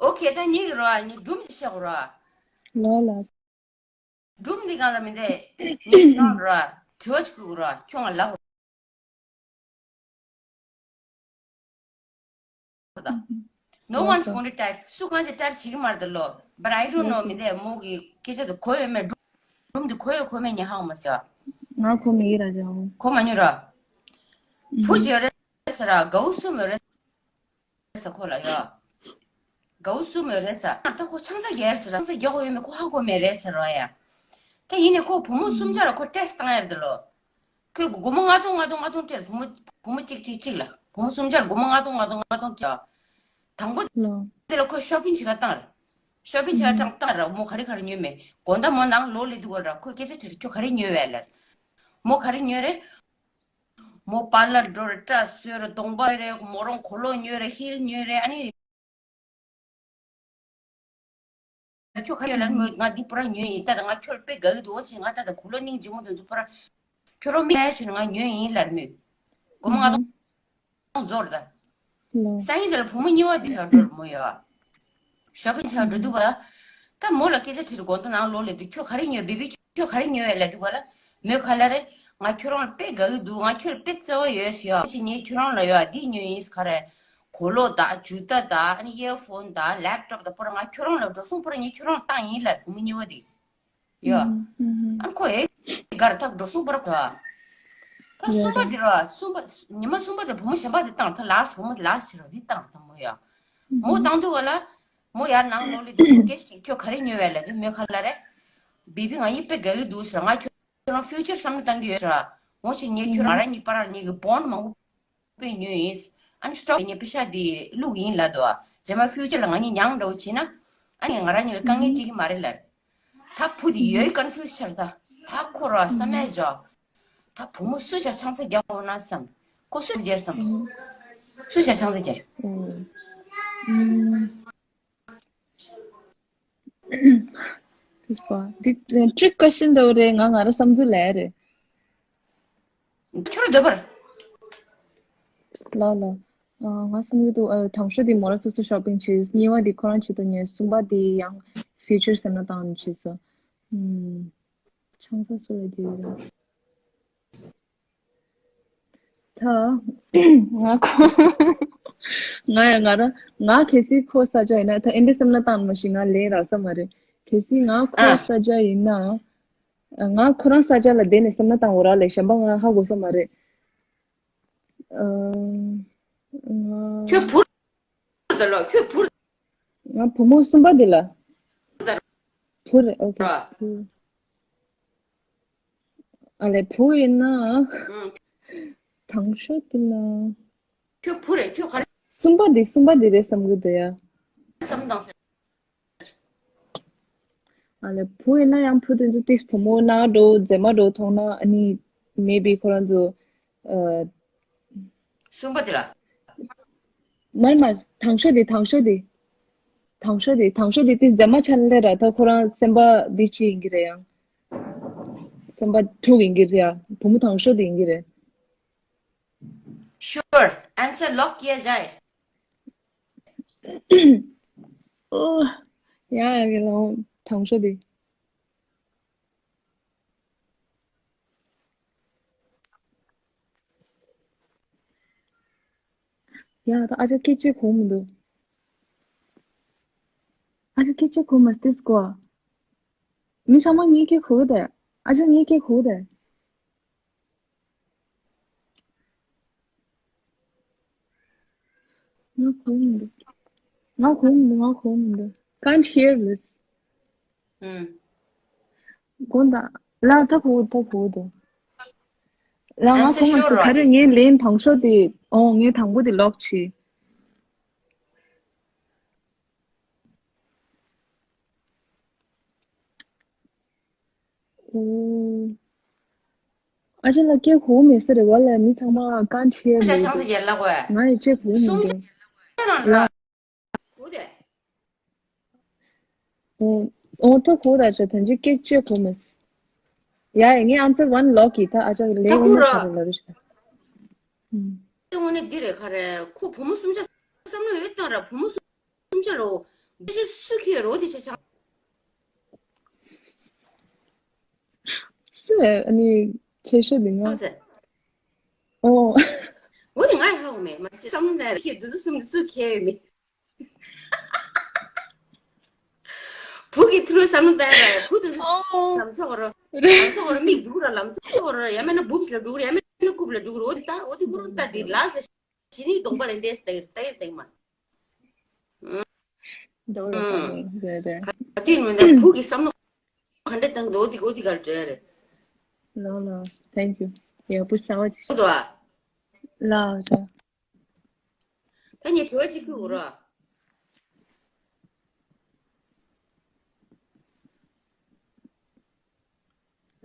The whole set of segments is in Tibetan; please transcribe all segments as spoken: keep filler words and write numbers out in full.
ཨོ་ཁེ། ད་ཉིད་ཀྱི་རོ་ཨ་ནི་སྒྲུང་འདི་བཤད་དགོས་རོ། ལ་ལ། སྒྲུང་འདི་གང་ལ་མི་འདེ། ཉིད་ཀྱི་རང་རོ། དྲི་བ་ཅིག་གུ་རོ། ཁྱོད་ང་ལབ་རོ། No one's going to type. སུ་གང་ཅི་ཊའིབ་བྱེད་ཀྱི་མ་རེད་ལོ། But I don't know. མི་འདེ་མོ་གི་སྐད་ཆ་དེ་གོ་ཡོད་མེད། སྒྲུང་འདི་གོ་ཡོད་གོ་མེད་ངས་ཧ་གོ་མ་སོང་། ང་གོ་མེད་ར་ཅང་། གོ་མ་མྱོང་ར། བུ་ཅིག་ཡོད་རེད་ཟེར་ར། དགའ་བོ་གསུམ་ཡོད་རེད་ཟེར་ཁོ་ལ་ཡོད། དགའ་བོ་གསུམ་ཡོད་རེད་ཟེར། ད་ཁོ་ཆང་ས་རྒྱག་ཟེར་ར། ཆང་ས་རྒྱག་གོ་ཡོད་མེད་ཁོ་ཧ་གོ་མེད་རེད་ཟེར་ར་ཡ། ད་ཡིན་ནའི་ཁོ་བུ་མོ་གསུམ་ཆ་ལ་ཁོ་ཊེ་སི་ཊི་བཏང་ཡ་རེད་ལོ། ཁོས་སྒོར་མོ་ལྔ་སྟོང་ལྔ་སྟོང་ལྔ་སྟོང་སྤྲད། བུ་མོ་བུ་མོ་གཅིག་གཅིག་གཅིག་ལ་བུ་མོ་གསུམ་ཆར་སྒོར་མོ་ལྔ་སྟོང་ལྔ་སྟོང་ལྔ་སྟོང་སྤྲད། དང་པོ་ལོ། དེ་ལ་ཁོས་ཤོ་པིང་བྱེད་ག་བཏང་ར། ཤོ་པིང་བྱེད་ག་བཏང་བཏང་ར། མོ་ག་རེ་ག་རེ་ཉོས་མེད། དགོང་དག་མོ་ནང་ལོགས་སླེབས་དུས་སྐབས་ར་ཁོས་སྐད་ཆ་དྲིས་ར། ཁྱོད་ག་རེ་ཉོས་བས་ལབ། མོ་ག་རེ་ཉོས་རེད། མོ་པར་ལར་འགྲོ་རེད། སྐྲ་བཟོས་རེད། གདོང་པ་རེད། མོ་རང་གོས་ལོག་ཉོས་རེད། ཧིལ་ཉོས་རེད། ཨ་ནི། ཁྱོད་ག་རེ་ཉོས་ལབ་མོས། ང་འདི་པུ་ར་ཉོས་ཡིན། ད་ད་ང་ཁྱོད་ལ་དཔེ་དགའ་གི་འདུག་འོ་ཆེ། ང་ད་ད་གོས་ལོག་སྙིང་རྗེ་མོ་དེ་ཚོ་པུ་ར་ཁྱོད་རང་མི་ཡ་ཆུ་ནས་ང་ཉོས་ཡིན་ལབ་མོས། སྒོར་མོ་ལྔ་སྟོང་རྫོགས་རེད་ད། ལོ། སང་ཉིན་དེ་ལ་བུ་མོ་གཉིས་པ་འདི་ཆགས་འགྲོ་རེད་མོ་ཡ། ཤོ་པིང་བྱེད་ག་འགྲོ་དུས་སྐབས་ལ། ད་མོ་ལ་སྐད་ཆ་དྲིས་ར། དགོང་དག་ནང་ལོགས་སླེབས་དུས་ཁྱོད་ག་རེ་ཉོས། བེ་བི་ཁྱོད་ག་རེ་ཉོས་བས་ལབ་དུས་སྐབས་ལ། མོས་ག་ལབ་རེད། ང་ཁྱོད་རང་ལ་དཔེ་དགའ་གི་འདུག་ང་ཁྱོད་ལ་དཔེ་བརྩེ་བ་ཡོད་ཟེར་ཡ། ཅི་ངས་ཁྱོད་རང་ལ་ཡ་འདི་ཉོས་ཡིན་ཟེར། ག་རེ། གོས་ལོག་དང་ཇུ་ཏ་དང་ཨ་ནི་ཨི་ཡར་ཕོན་དང་ལེབ་ཊོབ་དང་པུ་ར་ང་ཁྱོད་རང་ལ་འགྲོ་སོང་པུ་ར་ངས་ཁྱོད་རང་ལ་བཏང་ཡིན་ལབ། བུ་མོ་གཉིས་པ་དེ། ཡ། ཨ་ཁོ་ཨེ་གར་ཐག་འགྲོ་སོང་པུ་ར་ག་ད་གསུམ་པ་དེ་ར། གསུམ་པ་ཉི་མ་གསུམ་པ་དེ་བུ་མོ་གཞན་པ་དེ་བཏང་། ད་ལཱ་སི་ཊི་བུ་མོ་དེ་ལཱ་སི་ཊི་བྱེད་རོགས་དེ་བཏང་། ད་མོ་ཡ། མོ་བཏང་དུས་སྐབས་ལ། མོ་ཡར་ནང་ལོགས་སླེབས་དུས་ཁོ་སྐད་ཅིག་ཁྱོད་ག་རེ་ཉོས་བས་ལབ་དུས་མོས་ག་ལབ་རེད། བེ་བི་ང་གཉིས་དཔེ་དགའ་གི་འདུག་ཟེར། ང་ཁྱོད་ཁྱོད་རང་ཕིའུ་ཅར་བསམ་བློ་བཏང་གི་ཡོད་ཟེར། འོ་ཆེ་ངས་ཁྱོད་རང་རང་གཉིས་བར་ངེད་ཀྱི་བོན་ཌི་མང་པོ་དཔེ་ཉོས་ཡིན། ཨ་ནི་སི་ཊོག་ངས་པེ་ཤ་དེ་བླུགས་ཡིན་ལབ་འདུག་རྗེས་མ་ཕིའུ་ཅར་ལ་ང་གཉིས་མྱངས་འདྲ་བོ་བྱས་ན། ཨ་ནི་ང་རང་གཉིས་ལ་དཀའ་ངལ་འཕྲད་ཀྱི་མ་རེད་ལབ། ད་བུ་དེ་ཡོད་ཀོན་ཕིའུ་སི་ཆགས། ད་ད་ཁོ་ར་བསམ་ཡས་འཇོག་ད་བུ་མོ་སུ་ཆ་ཆང་ས་རྒྱག་འོང་ན་བསམ། ཁོ་སུ་ཆ་རྒྱག་བསམ། སུ་ཆ་ཆང་ས་རྒྱག་དེ་སྐོར་འདི་ཊིག་ཀོ་ཤན་འདྲ་བོ་རེད། ང་ང་རང་བསམ་ཚུལ་ལ་རེད། ཁྱོད་འདོད་པར། ལ་ལ། ང་བསམ་གྱི་འདུག་དང་ཤོས་དེ་མོ་རང་སོ་སོ་ཤོ་པིང་བྱས། གཉིས་པ་དེ་ཁོ་རང་ཆེད་དུ་ཉོས། གསུམ་པ་དེ་ཡང་ཕིའུ་ཅར་བསམ་བློ་བཏང་བྱས་སོ། ཆང་ས་སུ་ལ་རྒྱུ་ཡོད། ད་ང་ཁོ་ང་ཡ་ང་རང་ང་གལ་སྲིད་ཁོ་ས་ཆ་ཡིན་ན། ད་ཨེ་འདྲ་བསམ་བློ་བཏང་མ་ཤེས། ང་ལན་རག་ས་མ་རེད། གལ་སྲིད་ང་ཁོ་ས་ཆ་ཡིན་ན། ང་ཁོ་རང་ས་ཆ་ལ་བསྡད་ནས་བསམ་བློ་བཏང་འོ་ར་ལས་གཞན་པ་ང་ཧ་གོ་ས་མ་རེད། ཨ། ང་ཁྱོད་བུ་རེད་ལོ། ཁྱོད་བུ་རེད། ང་བུ་མོ་གསུམ་པ་འདི་ལ། བུ་རེད། ཨོ་ཁེ། བུ། ཨ་ལས་བུ་ཡིན་ན། ཨང་། དང་ཤོས་འདི་ལ། ཁྱོད་བུ་རེད། ཁྱོད་ག་རེ། གསུམ་པ་འདི་གསུམ་པ་འདི་རེད་བསམ་གི་འདུག་ཡ། བསམ་བཏང་ཟེར། ཨ་ལས་བུ་ཡིན་ན་ཡང་བུ་དེ་ཚོ་ཏིས་བུ་མོ་ནང་འགྲོ་མཛེས་མ་འགྲོ་མཐོང་ན། ཨ་ནི་མེ་བི་ཁོ་རང་ཚོ། ཨ། གསུམ་པ་དེ་ལ། མར་མར་དང་ཤོས་དེ་དང་ཤོས་དེ། དང་ཤོས་དེ་དང་ཤོས་དེ་ཏིས་མཛེས་མ་ཆགས་ལེ་ར། ད་ཁོ་རང་སེམས་པ་འདི་ཅི་ཡིན་གི་རེད། ཡང་སེམས་པ་འཁྲུག་ཡིན་གི་རེད་ཡ། བུ་མོ་དང་ཤོས་དེ་ཡིན་གི་རེད། Sure. Answer lock किया जाए. ཨོ། ཡ་ཡ་གི་ལོ་དང་ཤོས་དེ། ཡ་ད་ཨ་ཅག་སྐད་ཆ་གོ་མི་འདུག་ཨ་ཅག་སྐད་ཆ་གོ་མ་སྟེ་སྐོ། མི་ཚང་མ་ངའི་སྐད་གོ་གི་དེ། ཨ་ཅག་ངའི་སྐད་གོ་གི་དེ། ང་གོ་མི་འདུག་ང་གོ་མི་འདུག་ང་གོ་མི་འདུག Can't hear this. ཨུམ། དགོངས་དག་ལ་ད་གོ་ད་གོ་འདུག་ལ་ང་གོ་མ་སོང་། ག་རེ་ངའི་ལན་དང་ཤོས་དེ། ཨོ་ངའི་དང་པོ་དེ་ལོག་བྱས། ཨོ། ཨ་ཅག་ལ་སྐད་གོ་མེད་ས་རེད་བ་ལ། མི་ཚང་མ་can't hear me. ང་ཡི་སྐད་གོ་མི་འདུག་ལ། ཨོ་ད་གོ་ད་ཅག་ཐན་ཅི་སྐད་ཆ་གོ་མེད། ཡ་ཡ་ངས་answer one lock གི་ད་ཨ་ཅག་ལས་ཡིན་ན་ཁ་རེ་ལ་རེ་ཤ། དངོས་གནས་འདི་རེད་ཁ་རེ། ཁོ་བུ་མོ་གསུམ་ཆ་བསམ་བློ་ཡོད་བཏང་ར། བུ་མོ་གསུམ་ཆ་རོ། ཁྱེད་ཚོ་སུ་ཁྱེར་ཡོད་རེད། འོ་དེ་ཆ་ཆང་། སུ་ཨ་ནི་ཆེ་ཤོས་དེ་ང་། ཨོ་ཟེར། ཨོ། འོ་དེ་ང་ཡི་ཧ་གོ་མེད། མ་གཞི་བསམ་བློ་བཏང་ཡ་ཁྱེད་དེ་ཚོ་གསུམ་དེ་སུ་ཁྱེར་ཡོད་མེད། བུ་གི་ཐུ་རུ་བསམ་བློ་བཏང་ཡ་བུ་དེ་ཚོ་ཨོ། ལམ་སང་ཁོ་རང་། ལམ་སང་ཁོ་རང་མིག་འགྲུག་ར། ལམ་སང་ཁོ་རང་ཡང་མིན་ན་བུབས་ལ་འགྲུག་ར། ཡང་མིན་ན་རྐུབ་ལ་འགྲུག་ར། འོ་དེ་ལྟ། འོ་དེ་ཁོ་རང་ལྟ་དེ་ལ་ཟེར། ཞི་ནི་གདོང་པ་རེ་འདྲེས་ཏེ་ཏེ་ཏེ་མ། འགྲོ་ལ་ཨུམ། ད་ནི་རེད་རེད། ག་དུས་མིན་ན་བུ་གི་བསམ་བློ་ག་འདྲ་བཏང་གི་འདུག་འོ་དེ་འོ་དེ་གར་འགྲོ་ཡ་རེད། ལོ་ལོ། Thank you. ཡག་པོ་གསར་བ་ཅིག་ཤོད། འདུག་ཨ། ལ་ཨ་ཅག་ད་ངས་དྲི་བ་གཅིག་ཕུལ་དགོས་ར།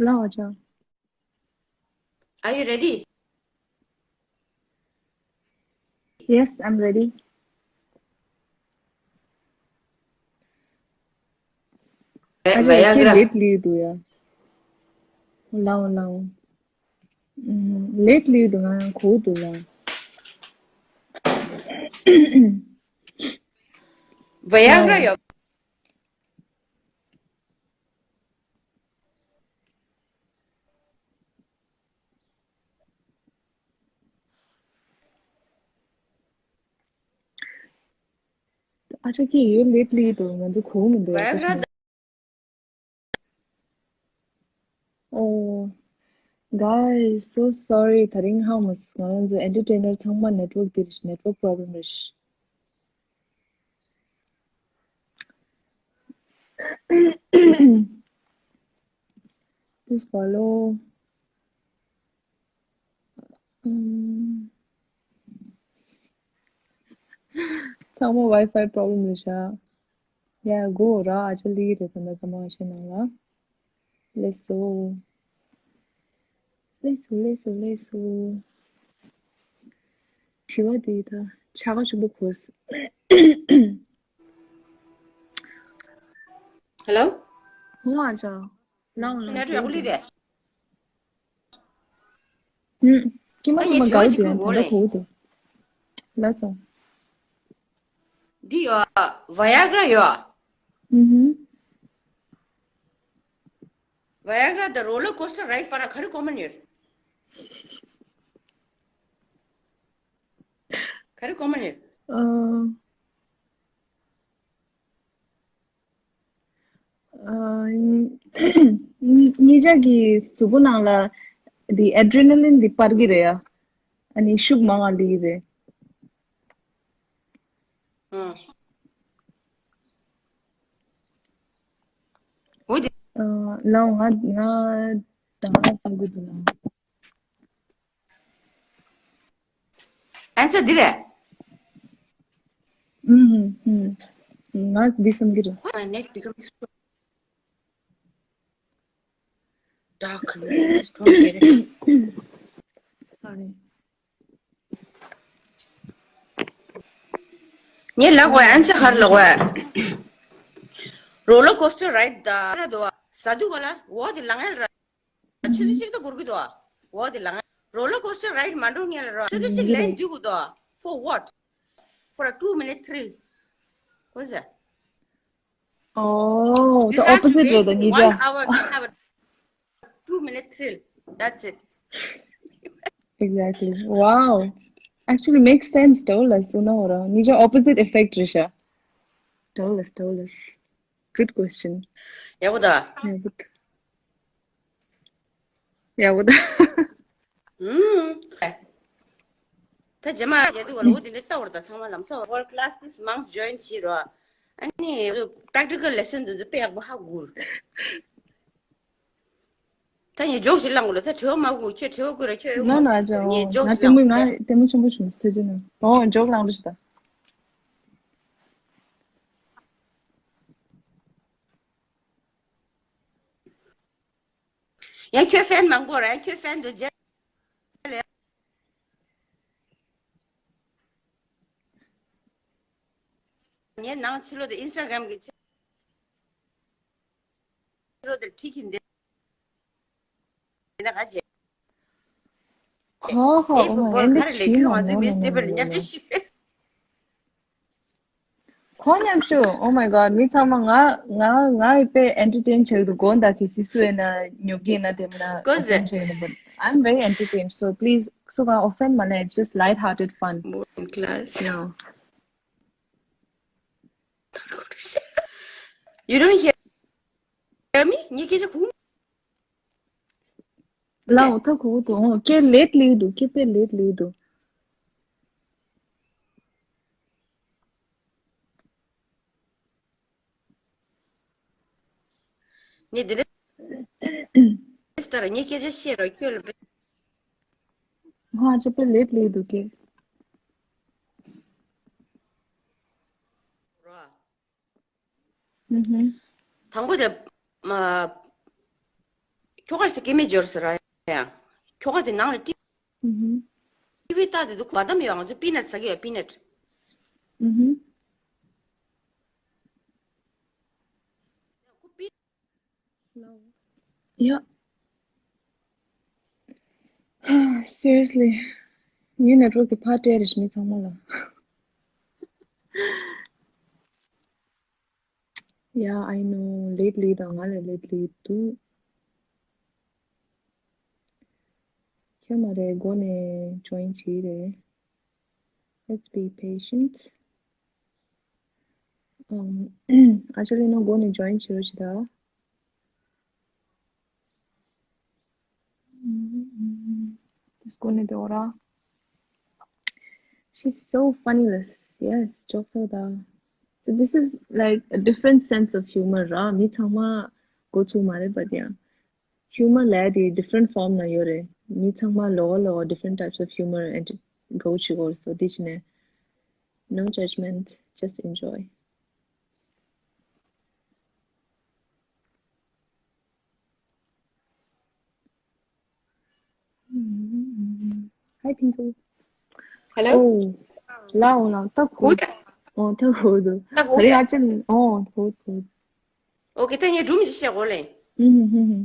ལ་ཨ་ཅག Are you ready? Yes, I'm ready. ཨ་ཅག་ཁྱེད་Viagra. Late ལི་འདུག་ཡ། ལའོ་ལའོ། ཨུམ། Late ལི་འདུག་ང་གོ་འདུག་ལ། Viagra ཡོད། ཨ་ཅག་གིས་ཡོད་ལེབ་ལེབ་འདུག་ང་ཚོ་གོ་མི་འདུག་ཨ་ཅག་གིས། Oh, guys, so sorry. དེ་རིང་ཧ་མ་སོང་། ང་རང་ཚོ་ཨེན་ཊར་ཊེན་ནར་ཚང་མ་ནེཊ་ཝརཀ་དེ་རེད། ནེཊ་ཝརཀ་པོ་རོབ་ལེམ་རེད། Please follow. ཚང་མ་Wi-Fi problem རེད་ཤག་ཡ། གོ་ར་ཨ་ཅག་ལི་རེད། ད་ནང་ཀ་མ་ཤེས་ནང་ལ། ལེགས་སོ། ལེགས་སོ་ལེགས་སོ་ལེགས་སོ། དྲི་བ་དེ་ད་ཆ་ག་ཆུ་བོ་གོས། Hello? ཧོ་ཨ་ཅག་ལའོ་ལའོ། ནེཊ་ཝརཀ་ཡག་པོ་ལི་རེད། ཧུམ། ཀྱེ་མ་ད་ཀྱེ་མ་ངས་དྲི་བ་ག་ཅིག་དེ་ཕུལ་དགོས་ད་ལེ། གོ་དེ། ལ་སོང་། འདི་ཡོད། Viagra ཡོད། ཧུམ་ཧུམ། Viagra དང་roller coaster ride བར་ག་རེ་ཀོ་མན་ཡོད། ག་རེ་ཀོ་མན་ཡོད། ཨ། ཨ། གཉིས་གཉིས་ཆ་གི་གཟུགས་པོ་ནང་ལ་འདི་ཨེ་ཌི་རེ་ན་ལིན་འདི་སྤར་གི་རེད་ཡ། ཨ་ནི་ཤུགས་མང་བ་སླེབས་ཀྱི་རེད། ཨ། འོ་དེ། ཨ། ལའོ་ང་ང་ད་ང་བསམ་གི་འདུག་ལ། ཨན་སར་འདི་རེད། ཨུམ་ཧུམ་ཧུམ། ང་འདི་བསམ་གྱི་རེད། Why my net becoming so dark? I just don't get it. Sorry. ངས་ལབ་དགོས། ཨན་སར་ག་རེ་ལབ་དགོས། Roller coaster ride ད་ར་དོ་ཟ་དུས་ག་ལ་འོ་དེ་ལངས་ཡ་ར། ཆུ་ཚོད་གཅིག་ད་འགོར་གི་འདུག་འོ་དེ་ལ་ང་roller coaster ride མ་འགྲོ་ངེས་ལ་རོ། ཆུ་ཚོད་གཅིག་ལན་འཇུག་གི་འདུག For what? For a two minute thrill. གོ་ཟེ། Oh, the opposite རེད་ད་ཉིས་བརྒྱ། One hour to have a two minute thrill. That's it. Exactly. Wow. Actually makes sense. ད་ལ་སུ་ན་ར་ཉིས་བརྒྱ་opposite effect རེད་ཤག་ད་ལ་ད་ལ། Good question. ཡག་པོ་ད། ཡག་པོ་ད། ཡག་པོ་ད། ཨུམ། ད་རྗེས་མ་ཡ་དུ་བ་ལོ་འདི་འདྲ་ལྟ་བར་ད་ཚང་མ་ལམ་སང་all classes མང་join བྱེད་རོགས། ཨ་ནི་practical lesson དེ་ཚོ་དཔེ་ཡག་པོ་ཧ་གོ་གི་རེད། ད་ངས་ཇོག་ཞིག་བླངས་དགོས་ལ། ད་དྲི་བ་མ་གོ་ཁྱོད་དྲི་བ་གོ་ར་ཁྱོད་ཨེ་གོ་ན་ན་ཅང་ངས་ཇོག་ང་ཞིག་ལྟད་མོ་བླངས་ང་དགོས། ལྟད་མོ་ཆེན་པོ་བྱུང་ཐུགས་རྗེ་གནང་། ཨོ་ཇོག་བླངས་རོགས་ཞིག་ད། ཡང་ཁྱོད་ཧྥན་མང་པོ་རེད། ཁྱོད་ཧྥན་དུ་རྗེས་ལ་ངའི་ནང་ཕྱི་ལོགས་དུ་ཨིན་སི་ཊ་གྷ་རམ་གྱི་ཕྱི་ལོགས་དུ་ཁྲིད་ཀྱིན་བསྡད་ན་ག་བྱེད། ཧོ་ཧོ། ཨེ་ཧྥུ་ཊི་བོལ་ག་རེ་ལས། ཁྱོད་ང་ཚོའི་མིས་ཊེ་བལ་མཉམ་འབྲེལ་ཞིག་ཁོང་མཉམ་ཞུ། Oh my god, མི་ཚང་མ་ང་ང་ང་ཡི་དཔེ་entertain་བྱེད་འདུག་དགོངས་དག་གི་སི་སུ་ཡིན་ན་ཉོབ་ཀྱི་ཡིན་ན་དེ་མིན་ན་གོ་ཟེར། offend་བྱེད་ཡིན་ན། But I'm very entertained, so please, སུ་གང་offend་མ་ལས། It's just light-hearted fun. More in class. Yeah. You don't hear me? ངའི་སྐད་ཆ་གོ། ལའོ་ཐ་གོ་དུ། ཨོ་ཀེ་late་ལིའུ་དུ། ཀེ་པེ་late་ལིའུ་དུ། ངས་འདི་འདྲ་ལྟར་ངས་སྐད་ཆ་བཤད་རོགས། ཁྱོད་ལ་ཧ་ཅི་པེ་late་ལིའུ་དུ་ཀེ། ཨུ་ཧུམ། དང་པོ་དེ། མ། ཁྱོ་ག་ཞིག་སྐྱེ་མེད་འབྱོར་ཟེར་ར་ཡ། ཁྱོ་ག་དེ་ནང་ལ་ཊི་ཨུ་ཧུམ། ཊི་ཝི་ལྟ་དེ་འདུག་བ་དམ་ཡོད། ང་ཚོ་པི་ནཊ་ཟ་གི་ཡོད། པི་ནཊ། ཨུ་ཧུམ། ཡ། Seriously. ངའི་network་དེ་ཕར་སྤྲད་རེད་མི་ཚང་མ་ལ། Yeah, I know. Late་ལིའུ་དང་ང་ལས་late་ལིའུ་འདུག་ཁྱོད་མ་རེད། འགོ་ནས་join་བྱས་རེད། Let's be patient. Um, Angelina འགོ་ནས་join་བྱས་རོགས་བྱེད་ད། Let's go, Nedora. She's so funnyless. Yes, jokes are the. So this is like a different sense of humor, ར། མི་ཚང་མ་འགོ་ཚུགས་མ་རེད། But yeah, humor་ལ་དེ་different form་ན་ཡོད་རེད། མི་ཚང་མ་ལོག་ལོག་different types of humor and go to go. So this ནས no judgment, just enjoy. Hi, Pinto. Hello? Oh, ལའོ་ལའོ། ད་གོ། གོ་ཡ། ཨོ་ད་གོ་འདུག་ད་གོ་ད་རེས་ཡ། ཨ་ཅན། ཨོ་གོ་གོ། ཨོ་ཀེ། ད་ངས་སྒྲུང་མི་ཅིག་བཤད་གོ་ལེ། ཧུམ་ཧུམ་ཧུམ་ཧུམ།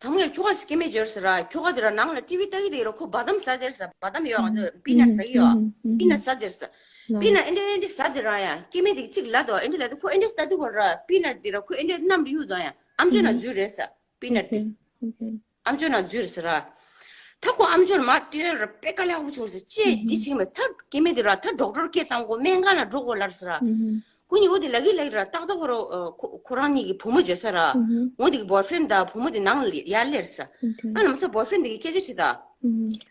དང་པོ་ཡར་ཁྱོ་ག་ཞིག་སྐྱེ་མེད་འབྱོར་ཟེར་ར། ཁྱོ་ག་དེ་ར་ནང་ལ་ཊི་ཝི་ལྟ་གི་དེ་ར། ཁོ་བ་དམ་ཟ་དེར་ཟ། བ་དམ་ཡོད། ང་ཚོ་པི་ནཊ་ཟ་གི་ཡོད། པི་ནཊ་ཟ་དེར་ཟ། པི་ནཊ་ཨེ་འདྲ་ཨེ་འདྲ་ཟ་དེ་ར་ཡ། སྐྱེ་མེད་དེ་གཅིག་ལ་དོ་ཨེ་འདྲ་ལ་དོ། ཁོ་ཨེ་འདྲ་ཟ་དེ་གོ་ར། པི་ནཊ་དེ་ར་ཁོ་ཨེ་འདྲ་མནམ་རེ་གཡུག་དོ་ཡ། ཨམ་ཅོག་ནང་འཛུལ་རེད་ཟ། པི་ནཊ་དེ། Okay, okay. ཨམ་ཅོག་ནང་འཛུལ་ཟེར་ར། ད་ཁོ་ཨམ་ཅོག་ལ་མར་བཏོན་ར། དཔེ་དཀའ་ལས་ཁག་པོ་བྱུང་ཟེར། ཅེས་འདི་བྱེད་མེད། ད་སྐྱེ་མེད་དེ་ར། ད་ཌོག་ཊར་སྐད་བཏང་དགོས། སྨན་ཁང་ལ་འགྲོ་དགོས་ལབ་ཟེར་ར། ཁོ་གཉིས་འོ་དེ་ལབ་ཀྱི་ལབ་ཀྱི་ར། ཏག་ཏག་ཁོ་རང་ཨ་ཁོ་ཁོ་རང་གཉིས་ཀྱི་བུ་མོ་བརྗོད་ས་ར། འོ་དེ་གི་boyfriend་དང་བུ་མོ་དེ་ནང་ལ་ཡར་སླེབས་ས། ཨ་ལམ་སང་boyfriend་དེ་གི་སྐད་ཆ་དྲིས་ད།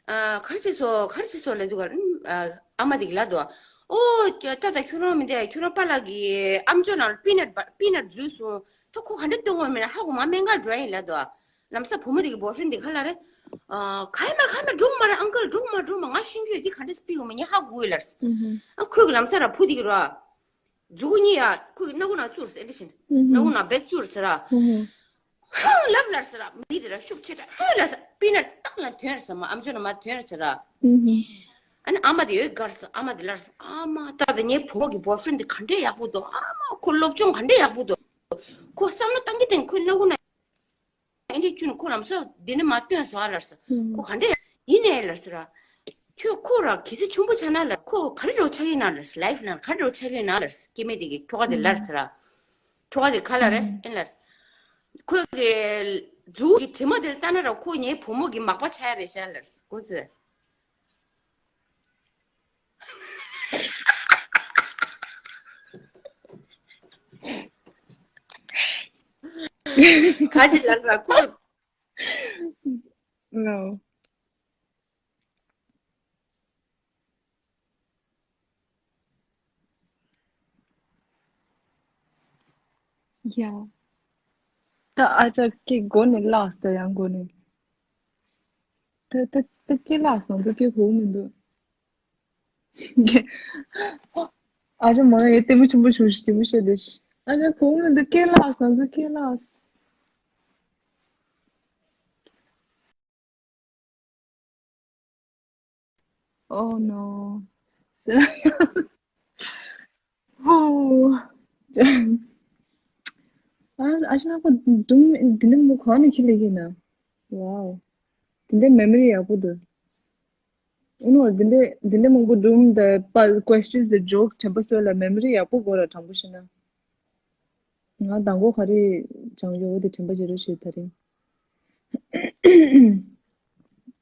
ཨ་ག་རེ་བྱས་སོང་། ག་རེ་བྱས་སོང་ལབ་དུས་ཀ་ཨ་ཨ་མ་དེ་གི་ལབ་འདུག་ཨོ་ད་ད་ཁྱོད་རང་མི་འདི་ཁྱོད་རང་པཱ་ལགས་ཀྱི་ཨམ་ཅོག་ནང་ལ་པི་ནཊ་པི་ནཊ་འཛུལ་སོང་། ད་ཁོ་ག་འདྲ་སྟོན་དགོས་མིན་ན་ཧ་གོ་མ། སྨན་ཁང་འགྲོ་ཡ་ཡིན་ལབ་འདུག་ལམ་སང་བུ་མོ་དེ་གི་boyfriend་དེ་ག་ལབ་རེད། ཨ་ག་ཡིན་མ་རེད། ག་ཡིན་མ་རེད། འགྲོ་གི་མ་རེད། ཨང་ཀལ་འགྲོ་གི་མ་འགྲོ་གི་མ། ང་ཤེས་ཀྱི་ཡོད། འདི་ག་འདྲ་སྤི་ཡོང་མིན་ངས་ཧ་གོ་གི་ལབ། ཨ་ཁོས་གི་ལམ་སང་ར་བུ་དེ་གི་ར། མཛུ་གུ་གཉིས་ཡ་ཁོས་སྣ་ཁུག་ནང་བཙུགས་ཟེར། ཨེ་འདྲ་བྱས་ནས་སྣ་ཁུག་ནང་རྦད་བཙུགས་ཟེར་ར། ཧང་ལབ་ལབ་ཟེར་ར། མི་དེ་ར་ཤུགས་ཆེ་དྲགས་ཧང་ལབ་ཟེར། པི་ནཊ་ཏག་ལ་ཐོན་ཟེར་མ། ཨམ་ཅོག་ནང་མར་ཐོན་ཟེར་ར། ཨ་ནི་ཨ་མ་དེ་ཡོད་གར་ཟེར། ཨ་མ་དེ་ལབ་ཟེར། ཨ་མ་ད་ད་ངའི་བུ་མོ་གི་boyfriend་དེ་ག་འདྲས་ཡག་པོ་འདུག་ཨ་མ་ཁོ་སློབ་སྦྱོང་ག་འདྲས་ཡག་པོ་འདུག་ཁོ་བསམ་བློ་བཏང་གི་བཏང་གི་ཁོའི་སྣ་ཁུག་ནང་ཨེ་འདྲས་བཅུག་ནས་ཁོ་ལམ་སང་འདི་ནས་མར་བཏོན་སོང་ཨ་ལབ་ཟེར། ཁོ་ག་འདྲས་ཡིན་ནས་ལབ་ཟེར་ར། ཁྱོད་ཁོ་ར་གལ་སྲིད་ཆུང་པོ་ཆགས་ན་ལ་ཁོ་ག་རེ་འདྲ་བོ་ཆགས་ཀྱི་ཡིན་ན་ལབ། life་ནང་ག་རེ་འདྲ་བོ་ཆགས་ཀྱི་ཡིན་ན་ལབ། སྐྱེ་དམན་དེ་གི་ཁྱོ་ག་དེ་ལབ་ཟེར་ར། ཁྱོ་ག་དེ་ག་ལབ་རེད་ཨེ་ལབ། ཁོ་གི་མཛུ་གུ་གི་དྲི་མ་དེ་ལ་ལྟ་ན་ར་ཁོ་ངའི་བུ་མོ་གི་མག་པ་ཆགས་ཡ་རེད་ཤག་ལབ་གོ་ཚེ། ག་ཅི་ལབ་ར་ཁོ། No. Yeah. ད་ཨ་ཅག་སྐད་མགོ་ནས་བརླགས། ད་ཡང་མགོ་ནས། ད་ད་ད་སྐད་བརླགས་སོང་། ད་སྐད་གོ་མི་འདུག་ཨ་ཅག་མ་ཡེ་ལྟད་མོ་ཆེན་པོ་བྱུང་ཞིག་ལྟད་མོ་བཤད་དེ། ཨ་ཅག་གོ་མི་འདུག་སྐད་བརླགས་སོང་། ད་སྐད་བརླགས། Oh no. Oh. ཨ་ཨ་ཅག་ནག་པོ་སྒྲུང་འདི་འདྲ་མོ་གང་ནས་ཁྱེར་སླེབས་ཀྱི་ན། Wow. དེ་འདྲའི་memory ཡག་པོ་འདུག་ཨུ་ནོ་འདི་འདྲ་འདི་འདྲ་མང་པོ་སྒྲུང་དང་པ་questions དང་jokes དྲན་པ་གསོས་ལ་memory ཡག་པོ་དགོས་ར། དྲང་པོ་བཤད་ན། ང་མདང་དགོང་ག་རེ་སྦྱང་ཡོད་དེ་དྲན་པ་བརྗེད་རོགས་བྱེད་ད་རིང་།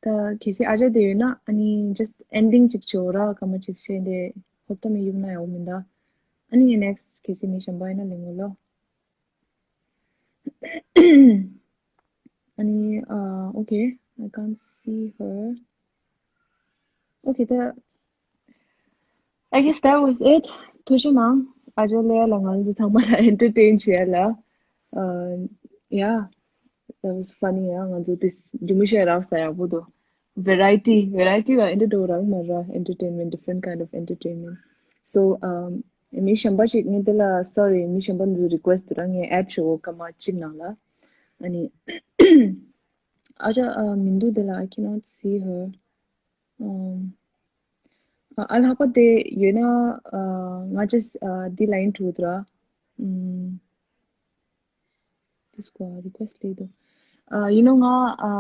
ད་གལ་སྲིད་ཨ་ཅག་དེ་ཡོད་ན་ཨ་ནི་just ending ཅིག་བྱེད་འོ་ར། སྐར་མ་ཅིག་བཤད་དེ་ཧོབ་ཏ་མི་གཡུག་ན་ཡག་པོ་མིན་ད། ཨ་ནི་ངས་next གལ་སྲིད་མི་གཞན་པ་ཡིན་ན་ལེན་གོ་ལོ། ཨ་ནི་uh, okay, I can't see her. Okay, that, I guess that was it. ཐུགས་རྗེ་གནང་། ཨ་ཅག་ལེ་ཡ་ལ་ང་ཚོ་ཚང་མ་ལ་entertain བྱེད་ཡ་ལ། Uh, yeah, that was funny. ཡ་ང་ཚོ་དེ་རྒྱུ་མི་ཤེས་རག་ས་ཡག་པོ་འདུག Variety, variety ལ་ཨེ་འདྲ་འགྲོ་རག་མ་ར། Entertainment, different kind of entertainment. So, um, མི་གཞན་པ་ཞིག་ངས་དེ་ལ་sorry མི་གཞན་པ་འདི་request དུ་ར། ངས་add བྱེད་འོ་སྐར་མ་གཅིག་ནང་ལ། ཨ་ནི་ཨ་ཅག་ཨ་མི་འདུག་དེ་ལ། I cannot see her. Um, ཨ་ཨ་ལྷག་པ་དེ་ཡོད་ན་ཨ་ང་just ཨ་འདི་ལ་ཡིན་འགྲོ་དུ་ར། ཨུམ། This ཀོ་request ལས་དོ། ཨ་you know ང་ཨ་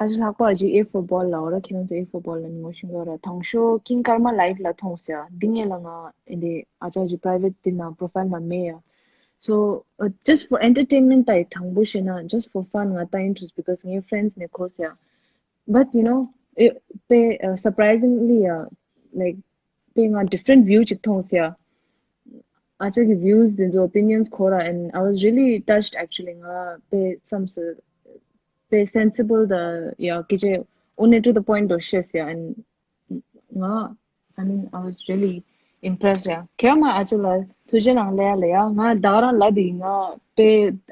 ཨ་ཅག་ལྷག་པ་ཨ་ཅག A for ball ལ་འོ་ར། ཁྱེད་རང་ཚོ A for ball ལ་ནི་ངོ་ཤེས་འགྲོ་ར། དང་ཤོ་King Karma live ལ་མཐོང་ཟེར། འདི་ངས་ལ་ང་ཨེ་འདི་ཨ་ཅག་ཅིག་private དེ་ན་profile ན་མེད་ཡ། So uh, just for entertainment ད་ཡི་དྲང་པོ་བཤད་ན་just for fun ང་ད་interest because ངའི་friends ནས་གོ་ཟེར། But you know, it, པེ uh, surprisingly ཡ་like པེ་ང་different view ཅིག་མཐོང་ཟེར། ཨ་ཅག་གི་views དེ་ཚོ་opinions གོ་ར། And I was really touched actually. ང་པེ་བསམ་སོ་པེ་sensible དང་ཡ་སྐད་ཆ་དངོས་གནས་to the point དོ་བཤད་ཟེར། And ང་I mean I was really impressed. ཡ་ཁྱེད་མ་ཨ་ཅག་ལ་ཐུགས་རྗེ་གནང་ལེ་ཡ་ལེ། ཡ་ང་ད་ག་རང་ལ་དེ་ང་པེ་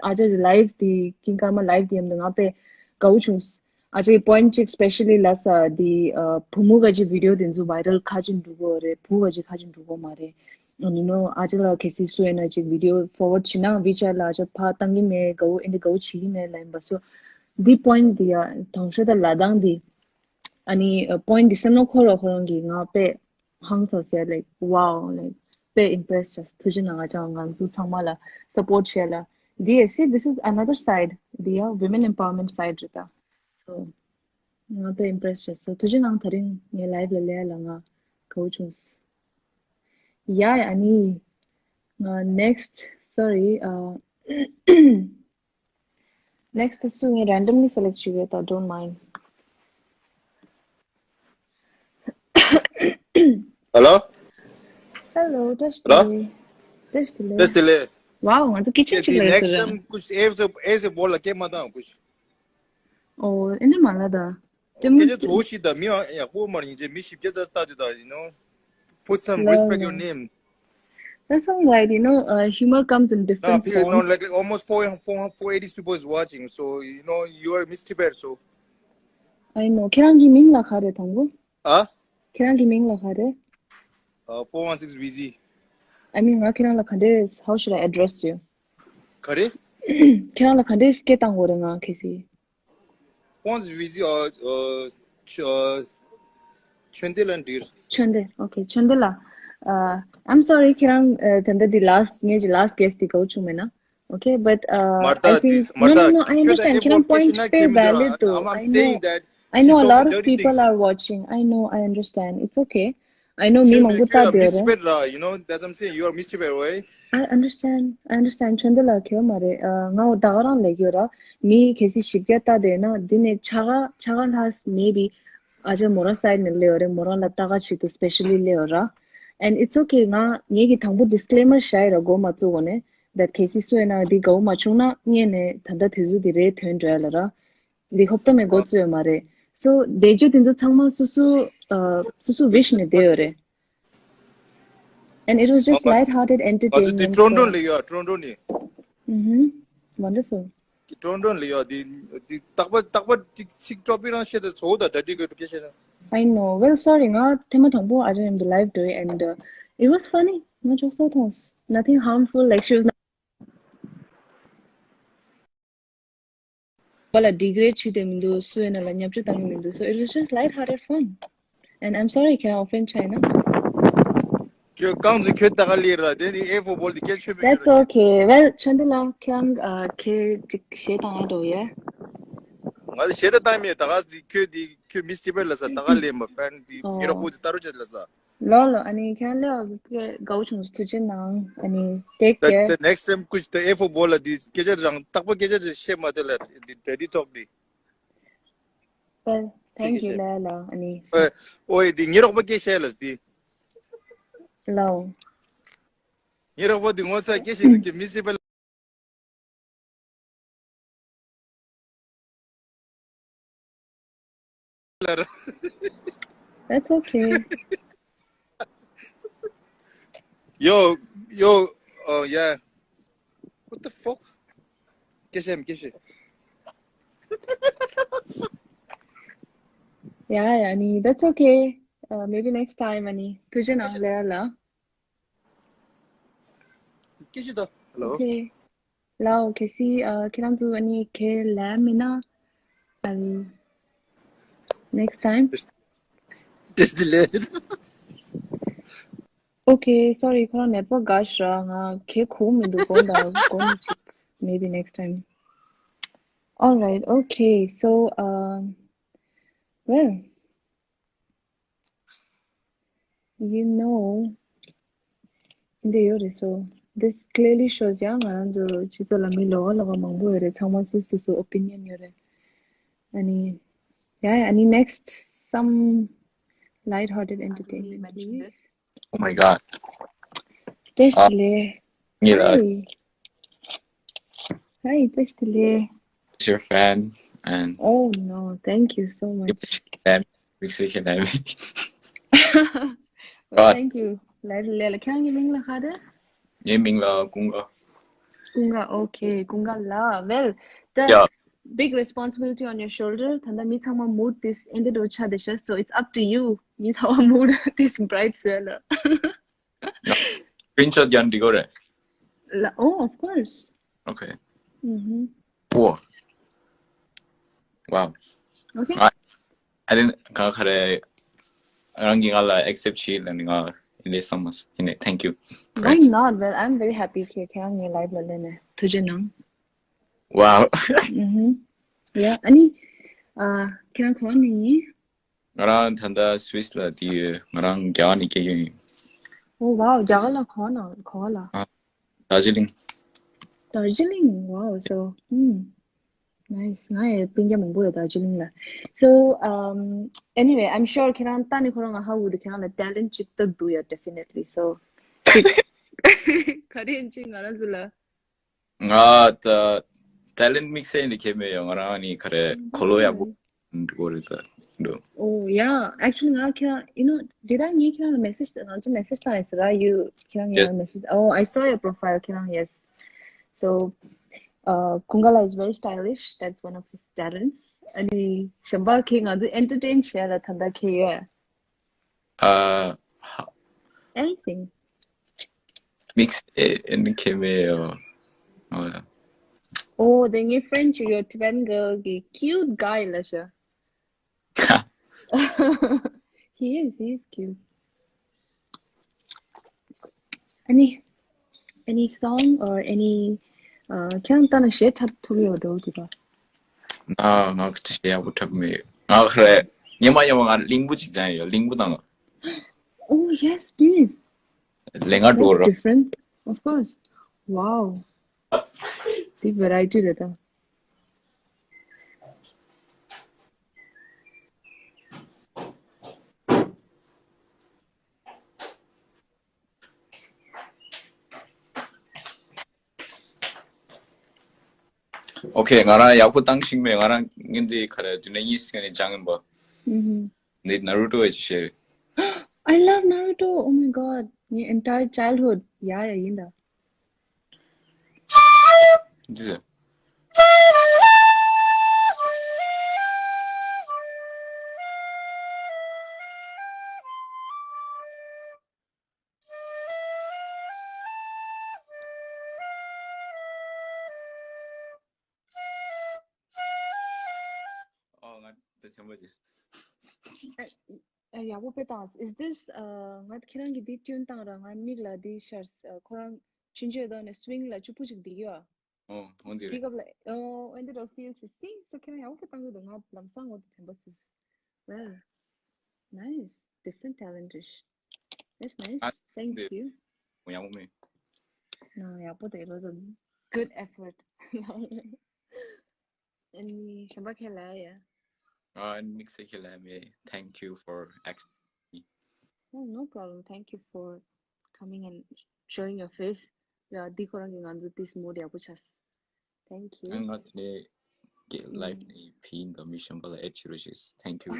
ཨ་ཅག་གི་live དེ་King Karma live དེ་ཡམ་དེ་ང་པེ་དགའ་བོ་བྱུང་། ཨ་ཅག་གི་point གཅིག་specially ལ་ས་དེ་ཨ་བུ་མོ་ག་ཅིག་video དེ་ཚོ་viral ཁ་ཅིག་འགྲོ་གོ་རེད། བུ་ག་ཅིག་ཁ་ཅིག་འགྲོ་གོ་མ་རེད། ཨ་ནི་ནོ་ཨ་ཅག་ལ་གལ་སྲིད་སུ་ཡིན་ན་ཅིག་video forward བྱེད་ན་WeChat ལ་ཨ་ཅག་ཕ་བཏང་གི་མེད། དགའ་བོ་ཨེ་འདི་དགའ་བོ་བྱེད་ཀྱི་མེད་ལ་ཡིན་པ་སོ། འདི་point འདི་ཡ་དང་ཤོ་ད་ལ་དང་འདི་ཨ་ནི་point འདི་སེམས་ནོ་ཁོ་རོ་ཁོ་རང་གི་ང་པེ་ཧང་སོ་ཟེར། Like wow, like དཔེ་impress བྱས། ཐུགས་རྗེ་གནང་། ང་ཅག་ང་ཚོ་ཚང་མ་ལ་support བྱས་ལ། འདི་ཡ་see, this is another side. འདི་ཡ་women empowerment side རེད་ད། So ང་དཔེ་impress བྱས་སོ། ཐུགས་རྗེ་གནང་། ད་རིང་ངའི་live ལ་ལས་ལ་ང་དགའ་བོ་བྱུང་། ཡ་ཡ་ཨ་ནི་ང་next, sorry, uh, next སུ་ངས་randomly select བྱེད་ཡོད་ད། Don't mind. Hello? Hello, བཀྲ་ཤིས་བདེ་ལེགས། བཀྲ་ཤིས་བདེ་ལེགས། བཀྲ་ཤིས་བདེ་ལེགས། Wow, ང་ཚོ་kitchen གཅིག་ལ་ཡོད་ཟེར། Next time ཀུ་ཤུ་ཨེ་ཟེར་ཨེ་ཟེར་བོ་ལ་སྐད་མ་བཏང་ཀུ་ཤུ། ཨོ་ཨེ་འདྲ་མ་ལ་ད། ལྟད་མོ་སྐད་ཆ་ཚོ་ཞིག་ད་མི་ཡག་པོ་མ་ཡིན་ཅེ་མི་ཞིབ་རྒྱ་ཚ་ལྟ་དུས་ད། You know, put some respect your name. That's all right. You know, uh, humor comes in different forms. Like almost four, four, four eighty people is watching, so you know you are Miss Tibet, so. I know. ཁྱེད་རང་གི་མིང་ལ་ག་རེ་དང་པོ། ཨ། ཁྱེད་རང་གི་མིང་ལ་ག་རེ། Uh, four one six V Z. I mean, ང་ཁྱེད་རང་ལ་ག་འདྲས། How should I address you? ག་རེ། ཁྱེད་རང་ལ་ག་འདྲས་སྐད་བཏང་དགོས་རེད་ང་གལ་སྲིད། Four one six V Z or uh, ch- uh, ཆོན་ཏེ་ལ་འདྲིར། ཆོན་ཏེ། Okay, ཆོན་ཏེ་ལ། Uh, I'm sorry, ཁྱེད་རང་uh, ད་ལྟ་འདི་last ངེད་ཀྱི་last guest འདི་གའུ་བྱུང་མེད་ན། Okay, but uh, I think no, no, no, I understand. ཁྱེད་རང་point དཔེ་valid འདུག I know, I know a lot of people are watching. I know, I understand. It's okay. I know མི་མང་པོ་ལྟ་བསྡད་རེད། You know, that's what I'm saying. You are Miss Tibet, right? I understand. I understand. ཆོན་ཏེ་ལ་ཁྱོད་མ་རེད། ང་འོ་ད་ག་རང་ལས་ཡོད་ར། མི་གལ་སྲིད་ཞིབ་རྒྱ་ལྟ་བསྡད་ན་འདི་ནས་ཆ་ག་ཆ་ག་ལྷག་maybe ཨ་ཅག་མོ་རང་side ནས་ལས་ཡོད་རེད། མོ་རང་ལ་ལྟ་ག་ཞིག་ཏུ་specially ལས་ཡོད་ར། And it's okay. ང་ངེད་ཀྱི་དང་པོ་disclaimer བྱ་ཡི་ར། འགོ་མ་བཙུགས་གོང་ནས་that གལ་སྲིད་སུ་ཡིན་ན་འདི་དགའ་བོ་མ་བྱུང་ན་སྔོན་ནས་ད་ལྟ་དུས་ཚོད་འདི་རེད་ཐོན་འགྲོ་ཡ་ལ་ར། འདི་ཧོབ་ཏེ་མེད་འགོ་བཙུགས་ཡོད་མ་རེད། So བསྡད་རྒྱུ་དེ་ཚོ་ཚང་མ་སོ་སོ་ཨ་སོ་སོ་wish ནས་བསྡད་ཡོད་རེད། And it was just light-hearted entertainment. ང་ཚོ་འདི་ཀྲོན་ཀྲོན་ལ་ཡོད། ཀྲོན་ཀྲོན་ནི། Mm-hmm. Wonderful. ཀྲོན་ཀྲོན་ལ་ཡོད། འདི་འདི་རྟག་པར་རྟག་པར་ཅིག་ཅིག་ཀྲོ་པི་རང་བཤད་དེ་ཚོ་ད་ད་འདྲི་དགོས་འདུག་སྐད་ཆ་ན། I know. Well, sorry. ང་ཐེངས་མ་དང་པོ་I didn't live to it and uh, it was funny. ང་ཅོག་ཙེ་མཐོང་། Nothing harmful. Like she was not བ་ལ་degrade བྱེད་དེ་མི་འདུག་སུ་ཡིན་ན་ལ་བརྙས་བཅོས་བཏང་གི་མི་འདུག So it was just light-hearted fun. And I'm sorry, can I offend China? ཁྱོད་རྐང་འཛིན་ཁྱོད་ད་ག་ལེར་ར་དེ་ནི་A for ball དེ་སྐད་ཆོད་མེད། That's okay. Well, ཆོན་ཏེ་ལ་ཁྱེད་རང་ཁྱེད་ཅིག་གཞས་བཏང་ཡ་འགྲོ་ཡ། ང་ལ་གཞས་ད་བཏང་མེད། ད་ག་ཟིག་ཁྱོད་དེ་ ཁྱོད་མི་སྐྱིད་པ་ལ་ས་ད་ག་ལེན་པ་ཕན་དེ་ཨོ། ཉེ་རོགས་པོ་ཅིག་ལྟ་རོགས་བྱེད་ལ་ས། ལོ་ལོ། ཨ་ནི་ཁྱེད་རང་ལས་དགའ་བོ་བྱུང་། ཐུགས་རྗེ་གནང་། ཨ་ནི་take the care. The next time ཀུ་ཅི་ད་A for ball ལ་དེ་སྐད་ཆ་རང་རྟག་པར་སྐད་ཆ་ཅིག་བཤད་མ་དེ་ལ་དེ་dirty talk དེ། Well, thank you ལ་ལ། ཨ་ནི་ཨོ་ཨེ་དེ་ཉེ་རོགས་པ་སྐད་བཤད་ལ་དེ། ལོ། ཉེ་རོགས་པ་དེ་ངོ་ཚ་སྐད་བཤད་དུས་ཀྱི་མི་སྲིད་པ་ལ། That's okay. Yo, yo, oh yeah. What the fuck? སྐད་བཤད་མི་སྐད་བཤད། Yeah, yeah, ཨ་ནི་that's okay. Uh, maybe next time. ཨ་ནི་ཐུགས་རྗེ་གནང་ལ་ལ། སྐད་ཆ་དང་། Hello. Okay. ལའོ། གལ་སྲིད་ཨ་ཁྱེད་རང་ཚོ་ཨ་ནི་ཁས་ལེན་མིན་ན། ཨ་ནི་next time. Just delay. Okay, sorry. ཁོ་རང་network དགའ་ཤོག་ང་ཁས་གོ་མི་འདུག་གོ་འདའ་གོ་མི་ཅིག Maybe next time. All right. Okay. So, um, well, you know, འདི་ཡོད་རེད། So this clearly shows ཡང་ང་རང་ཚོ་སྤྱི་ཚོགས་ལ་མི་ལོགས་ལོགས་མང་པོ་ཡོད་རེད། ཚང་མ་སོ་སོ་སོ་opinion ཡོད་རེད། ཨ་ནི་yeah, yeah, ཨ་ནི་next some light-hearted entertainment, please. Oh my god. བཀྲ་ཤིས་བདེ་ལེགས། ཉེ་ར། Hi. Hi, བཀྲ་ཤིས་བདེ་ལེགས། Your fan and Oh no, thank you so much. Fan. Mixation and Oh, thank you. ལ་ལ་ལ། ཁྱེད་རང་གི་མིང་ལ་ཧ་རེ། ངའི་མིང་ལ་ཀུན་དགའ། ཀུན་དགའ། Okay, ཀུན་དགའ་ལགས། Well, the Yeah. big responsibility on your shoulder. ད་ལྟ་མི་ཚང་མ་mood དེ་འདི་འདྲ་ཆགས་བསྡད་ཤག So it's up to you. མི་ཚང་མ་mood དེ་bright བཟོས་ལ། Screenshot ཡང་འགྲིག་གོ་རེད། ལ། Oh, of course. Okay. Mm-hmm. Whoa. Wow. Okay. I, I didn't ག་ག་རེ། རང་གིས་ང་ལ་accept བྱས་ལ་ནི་ང་ཡིན་ལས་བསམ་མ་ཡིན་ནས། Thank you. Why not? Well, I'm very happy. ཁྱེད་ཁྱེད་རང་ངའི་live ལ་སླེབས་ནས་ཐུགས་རྗེ་གནང་། Wow. Mm-hmm. Yeah, ཨ་ནི་ཨ་ཁྱེད་རང་ག་པར་ནས་ཡིན། ང་རང་ད་ལྟ་Swiss ལ་བསྡད་ཡོད། ང་རང་རྒྱ་གར་ནས་སྐྱེས་ཡོད་ཡིན། Oh wow, རྒྱ་གར་ལ་ག་པར་ན། ག་པར་ལ། ཨ། དར་ཇི་ལིང་། དར་ཇི་ལིང་། Wow, so, mm, nice. ང་ཡི་སྤུན་ཀྱག་མང་པོ་ཡོད་དར་ཇི་ལིང་ལ། So, um, anyway, I'm sure ཁྱེད་རང་ལྟ་ནས་ཁོ་རང་ང་ཧ་གོ་འདུག་ཁྱེད་རང་ལ་talent ཅིག་སྟབས་འདུག་ཡ། Definitely. So ག་རེ་ཡིན་ཅིག་ང་རང་ཚོ་ལ། ང་ད་talent དམིགས་བསལ་ནི་ཁྱད་མེད་ཡོད། ང་རང་ནི་ག་རེ་འཁོར་ལོ་ཡག་པོ་འགྲོ་གི་རེད་ད་འགྲོ། Oh yeah, actually ང་ཁྱེད་རང་you know did I ངས་ཁྱེད་རང་ལ་message ང་ཚོ་message བཏང་ཡིན་ཟེར་ར། You ཁྱེད་རང་ངས་Yes. ང་message Oh, I saw your profile. ཁྱེད་རང་yes. So uh, Kungala is very stylish. That's one of his talents. ཨ་ནི་གཞན་པ་ཁྱེད་ང་ཚོ་entertain བྱས་ལ་ད་ལྟ་ཁྱེད་ཡོད། Uh, Anything. དམིགས་བསལ་ནི་ཁྱད་མེད་ཡོད། Oh, དེ་ངའི་friend ཅིག་ཡོད། Tibetan girl གི་cute guy ལ་ཤ། He is, he is cute. Any, any song or any uh, ཁྱེད་རང་ལྟ་ན་གཞས་འཁྲབ་ཐུབ་ཡོད་འགྲོ་འདུག་ག་ང་ང་གཞས་ཡག་པོ་འཁྲབ་མེད། ང་ག་རེ་ཉི་མ་ཉི་མ་ང་གླིང་བུ་ཅིག་སྦྱངས་ཡོད། གླིང་བུ་དང་། Oh yes, please. ལས་ང་འགྲོ་ར། Different, of course. Wow. འདི་variety རེད་ད། Okay, ང་རང་ཡག་པོ་བཏང་ཤེས་མེད། ང་རང་ངན་འདི་ག་རེ་དུས་ནས་གཉིས་ཀྱི་ནས་སྦྱངས་ཡིན་པ། ཨུ་ཧུམ། འདི་Naruto ཡི་ཅི་ཤེས་རེད། I love Naruto. Oh my god. ངའི་entire childhood. ཡ་ཡ་ཡིན་ད། འདི་ཟེར། ཨོ་ང་ད་ཆེན་པོ་ཅིག་ཨ་ཡག་པོ་དཔེ་བཏང་། Is this uh ང་ཁྱེད་རང་གི་འདི་tune བཏང་ར། ང་མིག་ལ་འདི་ཤར། ཁོ་རང་ཆུང་ཆུང་ཡོད་དོ་ནས་swing ལ་གཅིག་པུ་ཅིག་འདི་ཡོད། ཨོ་ཧོ་འདི་རེད། འདི་སྐབས་ལ་ཨོ་འདི་འདྲ་feel ཅིག་སི། So ཁྱེད་རང་ཡག་པོ་དཔེ་བཏང་གི་འདུག་ང་ལམ་སང་ངོ་དེ་དྲན་པ་སི། Wow. Nice. Different talent. That's nice. Thank you. ཡག་པོ་མེད། No, ཡག་པོ་དེ། It was a good effort. ཨ་ནི་གཞན་པ་ཁས་ལེན་ཡ། ཨ་ནི་ཁས་ལེན་མེད། Thank you for asking me. Oh, no problem. Thank you for coming and showing your face. ཡ། འདི་ཁོ་རང་གིས་ང་ཚོ་this mood ཡག་པོ་ཆགས། Thank you. ང་དེ་ནས་ཀྱི་live ནས་ཕྱིན་དང་མི་གཞན་པ་ལ་add བྱེད་རོགས་བྱེད། Thank you.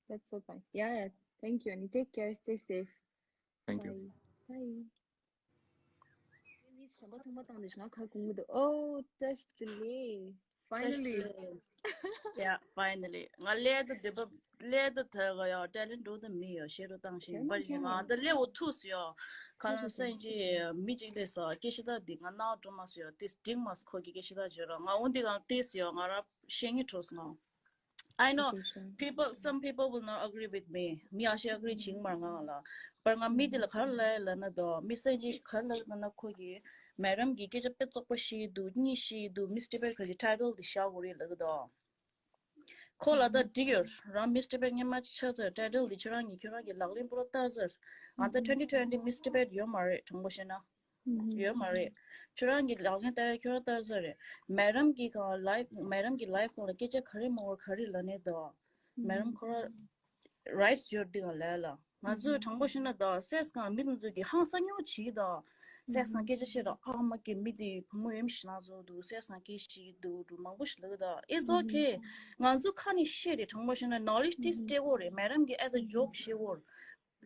That's so kind. Yeah, yeah. Thank you. ཨ་ནི་take care, stay safe. Thank you. Bye. Bye. མི་གཞན་པ་ཐུག་མ་བཏང་དེ་ང་ཁ་སྐུང་གི་འདུག Oh, touch the knee. Finally. Yeah, finally. ང་ལས་ད་འདི་པ་ལས་ད་ད་ག་ཡ་talent འགྲོ་ད་མི་ཡ་ཤེས་རོ་བཏང་ཤེས་པ་ཡིན། ང་ད་ལས་འོ་ཐུག་སུ་ཡ། ཁ་ལ་སེང་ཅི་མི་གཅིག་ལས་ས་སྐད་ཤེས་ད་འདི་ང་ནག་འགྲོ་མ་སུ་ཡ། ཏིས་ཏིང་མ་སུ་ཁོ་གི་སྐད་ཤེས་ད་བརྗོད་ར། ང་འོ་འདི་གང་ཏིས་ཡ་ང་ར་ཤེས་ངེས་འཕྲོ་སོང་། I know people, some people will not agree with me. མི་ཨ་ཤེ་agree བྱེད་མར་ང་ལ། པར་ང་མི་དེ་ལ་ག་རེ་ལབ་ལབ་ན་དོ། མི་སེང་གི་ག་རེ་ལབ་ན་ཁོ་གི་མེ་རམ་གི་སྐད་ཆ་དཔེ་བཙོག་པ་ཤེས་འདུག་གཉིས་ཤེས་འདུག Miss Tibet ཁ་གི་title དེ་བཞག་དགོས་རེད་ལབ་གི་དོ། ཁོ་ལ་ད་འགྲིག་ཡོད་རང་། Miss Tibet སྔོན་མ་ཆགས་ཚར། title དེ་ཁྱོད་རང་གི་ཁྱོད་རང་གི་ལག་ལེན་པོ་ལ་བསྟར་ཚར། ང་ད་twenty twenty Miss Tibet ཡོད་མ་རེད་དྲང་པོ་བཤད་ན། ཡོད་མ་རེད། ཁྱོད་རང་གི་ལག་ལེན་ལྟར་ཁྱོད་རང་ལྟར་ས་རེད། མེ་རམ་གྱི་གང་life མེ་རམ་གྱི་life ཁོང་ལ་སྐད་ཆ་ག་རེ་མང་བོ་ག་རེ་ལབ་ནས་དོ། མེ་རམ་ཁོ་ར་rights ཡོད་འདི་ག་ལས་ལ། ང་ཚོས་དྲང་པོ་བཤད་ན་དོ་sex གང་མི་དེ་ཚོ་གི་ཧང་སང་ཉོ་བྱེད་དོ། sex གང་སྐད་ཆ་བཤད་དོ། ཨ་མ་གི་མི་དེ་བུ་མོ་ཡོད་མི་ཞིག་ན་ཚོ་འདུག sex གང་སྐད་ཞིག་འདུག་འདུག་མང་པོ་ཞིག་ལབ་གི་དོ། It's okay. ང་ཚོ་ཁ་ནས་བཤད་རེད། དྲང་པོ་བཤད་ན་knowledge དེ་སྤྲད་དགོས་རེད། མེ་རམ་གི་as a joke བཤད་དགོས་རེད།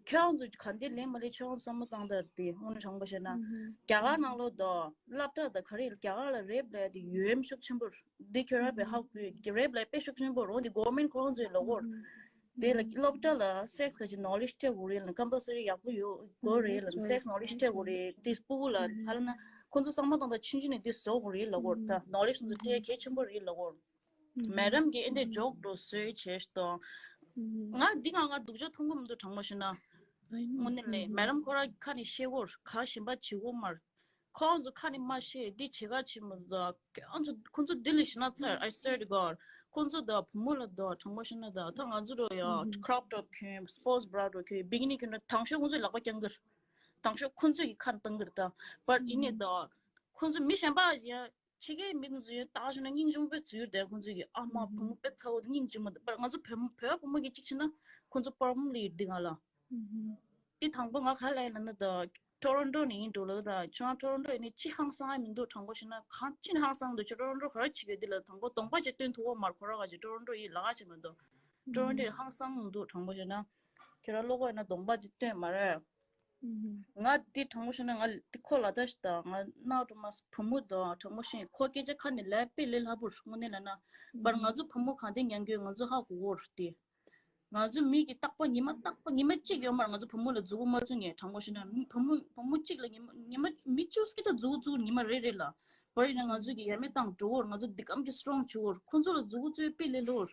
ཁྱོད་རང་ཚོ་ག་འདི་ལེན་མ་ལེན་ཁྱོད་རང་བསམ་བློ་བཏང་དང་དེ་དངོས་གནས་དྲང་པོ་བཤད་ན། རྒྱ་གར་ནང་ལོགས་དོ་སློབ་གྲྭ་དང་ག་རེ་རྒྱ་གར་ལ་rape ལབ་དེ་ཡོད་ཤུགས་ཆེན་པོ་འདི་ཁྱོད་རང་པའི་ཧ་གོ་གི rape ལབ་དཔེ་ཤུགས་ཆེན་པོ་རང་འདི་government ཁོ་རང་ཚོའི་ལོ་གོར། དེ་ལ་སློབ་གྲྭ་ལ་sex ག་ཅི་knowledge སྤྲད་དགོས་རེད་ལ་compulsory ཡག་པོ་ཡོད་དགོས་རེད་ལ་sex knowledge སྤྲད་དགོས་རེད། དེ་སྤུ་གུ་ལ་ཧ་ལ་ན་ཁོ་ཚོ་བསམ་བློ་བཏང་དང་ཆུང་ཆུང་ནས་དེ་བཟོ་དགོས་རེད་ལ་གོ་ད་knowledge ཚོ་སྤྲད་གལ་ཆེན་པོ་རེད་ལ་གོ། མེ་རམ་གྱིས་ཨེ་འདྲས་joke འགྲོ་བཟོས་བྱས་ཤི་དང་། ང་འདི་ག་ང་སྡུག་ཅག་མཐོང་གི་མི་འདུག་དྲང་པོ་བཤད་ན། དངོས་གནས་ལས་མེ་རམ་ཁོ་ར་ཁ་ནས་བཤད་དགོས་ག་གཞན་པ་བྱེད་དགོས་མར། ཁོང་ཚོ་ཁ་ནས་མ་བཤད་འདི་བྱེད་ག་བྱེད་མི་འདུག་ཁོང་ཚོ་ཁོང་ཚོ་འདི་ལས་ཤི་ན་ཚར། I swear to God. ཁོང་ཚོ་དང་བུ་མོ་ལ་དང་དྲང་པོ་བཤད་ན་དང་ད་ང་ཚོ་རོ་ཡ་crop top གྱོན་sports bra འགྲོ་གྱོན་bikini གྱོན་ན་དང་ཤོག་ཁོང་ཚོའི་ལག་པ་བརྐྱང་གིར། དང་ཤོག་ཁོང་ཚོ་གི་ཁ་ནས་བཏང་གིར་ད་but ཡིན་ནས་དང་ཁོང་ཚོ་མི་གཞན་པ་ཡ། ཕྱི་རྒྱལ་མི་དེ་ཚོ་ཡང་ལྟ་བྱུང་ན་སྙིང་རྗེ་མོ་དཔེ་ཚུལ་དེ་ཁོང་ཚོ་གི་ཨ་མ་བུ་མོ་དཔེ་ཚ་བོ་སྙིང་རྗེ་མོ་པར་ང་ཚོ་བོད་བོད་བུ་མོ་གི་གཅིག་བྱས་ན་ཁོང་ཚོ་པར་མོ་ལི་འདི་ང་ལ། དེ་དང་པོ་ང་ག་ལ་ཡིན་ན་ད་ཊོ་རོན་ཊོ་ནས་ཡིན་འགྲོ་ལ་ད་ཁྱོད་རང་ཊོ་རོན་ཊོ་ཡིན་ནི་ཅི་ཧང་སང་ཨ་མི་འདུག་དྲང་པོ་བཤད་ན་གང་ཅི་ནས་ཧང་སང་འདུག་ཁྱོད་ཊོ་རོན་ཊོ་ག་རེ་བྱེད་གི་འདི་ལ་དང་པོ་གདོང་པ་ཅིག་སྟོན་ཐུབ་བོ་མར་ཁོ་ར་ག་ཅིག་ཊོ་རོན་ཊོ་ཡིན་ལ་ག་ཅིག་མི་འདུག་ཊོ་རོན་ཊོ་ཧང་སང་འདུག་དྲང་པོ་བཤད་ན་ཁྱོད་རང་ལོ་གོ་ཡིན་ན་གདོང་པ་ཅིག་སྟོན་མ་རེད། ང་འདི་དྲང་པོ་བཤད་ན་ང་འདི་ཁོ་ལ་ད་ཞིག་ད་ང་ནག་འགྲོ་མ་བུ་མོ་དང་དྲང་པོ་བཤད་ཁོ་སྐད་ཆ་ཁ་ནས་ལབ་དཔེ་ལས་སླ་པོར་དངོས་གནས་ལབ་ན་པར་ང་ཚོ་བུ་མོ་གང་དེ་ཉན་གྱི་ང་ཚོ་ཧ་གོ་གོ་ར་དེ་ང་ཚོ་མི་གི་རྟག་པ་ཉི་མ་རྟག་པ་ཉི་མ་གཅིག་ཡོད་མར་ང་ཚོ་བུ་མོ་ལ་མཛུ་གུ་མ་བཙུགས་ངས་དྲང་པོ་བཤད་ན་མི་བུ་མོ་བུ་མོ་གཅིག་ལ་ཉི་མ་ཉི་མ་མི་བཅུ་སྐད་ཆ་མཛུ་གུ་བཙུགས་ཉི་མ་རེ་རེ་ལ་པར་ཡིན་ན་ང་ཚོ་གི་ཡ་མེད་བཏང་འགྲོ་གོ་ར་ང་ཚོ་འདི་གམ་གི་སི་ཊོང་བྱུག་གོ་ར་ཁོ་ཚོ་ལ་མཛུ་གུ་བཙུགས་དཔེ་ལས་སླ་པོར།